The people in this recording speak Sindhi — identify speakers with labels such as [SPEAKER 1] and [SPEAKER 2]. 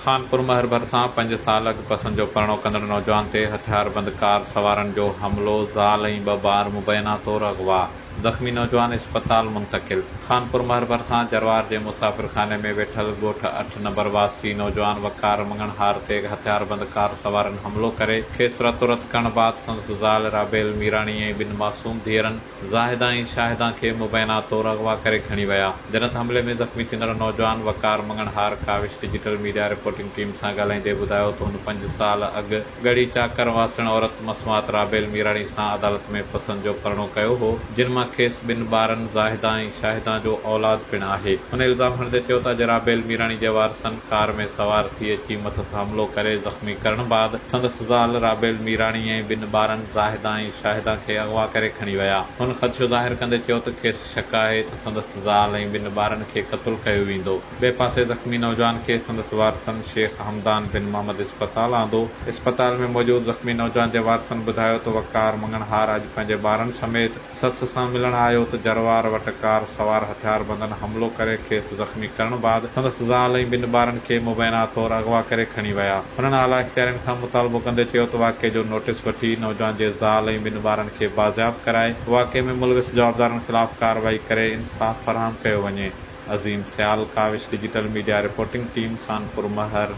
[SPEAKER 1] خانپور مهر ڀرسان پنج سال اڳ پسند جو پرڻو ڪندڙ نوجوان تي هٿياربند ڪار سوارن جو حملو، زال ۽ ٻه ٻار مبينا طور اغوا، زخمي نوجوان اسپتال منتقل. خانپور مهر ڀرسان جروار جي مسافر خاني ۾ ويٺل ڳوٺ اٺ نمبر واسي نوجوان وقار مڱڻهار تي هٿياربند ڪار سوارن حملو ڪري کيس رتورت ڪرڻ بعد سندس زال رابيل ميراڻي ۽ ٻن معصوم ڌيئرن زاهده ۽ شاهده کي مبينا طور اغوا ڪري کڻي ويا. جڏهن ته حملي ۾ زخمي ٿيندڙ نوجوان Waqar Manganhar Kawish digital media reporting team سان ڳالهائيندي ٻڌايو ته هن پنج سال اڳ ڳڙهي چاڪر واسڻ عورت مسمات رابيل ميراڻي سان عدالت ۾ پسند جو پرڻو ڪيو هو جن مان کيس ٻن ٻارن زاهده ۽ شاهده جو اولاد پڻ آهي. هن الزام هڻندي چيو ته اڄ رابيل ميراڻي جي وارثن ڪار ۾ سوار ٿي اچي مٿس حملو ڪري زخمي ڪرڻ بعد سندس زال رابيل ميراڻي ۽ ٻن ٻارن زاهده ۽ شاهده کي اغوا ڪري کڻي ويا. هن خدشو ظاهر ڪندي چيو ته کيس شڪ آهي ته سندس زال ۽ ٻن ٻارن کي قتل ڪيو ويندو. ٻئي پاسي زخمي نوجوان کي سندس وارثن شيخ حمدان بن محمد اسپتال آندو. اسپتال ۾ موجود زخمي نوجوان جي وارثن ٻڌايو ته وقار مڱڻهار اڄ پنهنجي ٻارن سميت سس سان ملڻ آيو ته جروار وٽ ڪار سوار هٿياربندن حملو ڪري کيس زخمي ڪرڻ بعد سندس زال ۽ ٻن ٻارن کي مبينا طور اغوا ڪري کڻي ويا. هنن اعليٰ اختيارين کان مطالبو ڪندي چيو ته واقعي جو نوٽيس وٺي نوجوان جي زال ۽ ٻن ٻارن کي بازياب ڪرائي واقعي ۾ ملوث جوابدارن خلاف ڪارروائي ڪري انصاف فراهم ڪيو وڃي. Azeem Sial, Kawish digital media reporting team, Khanpur Mahar.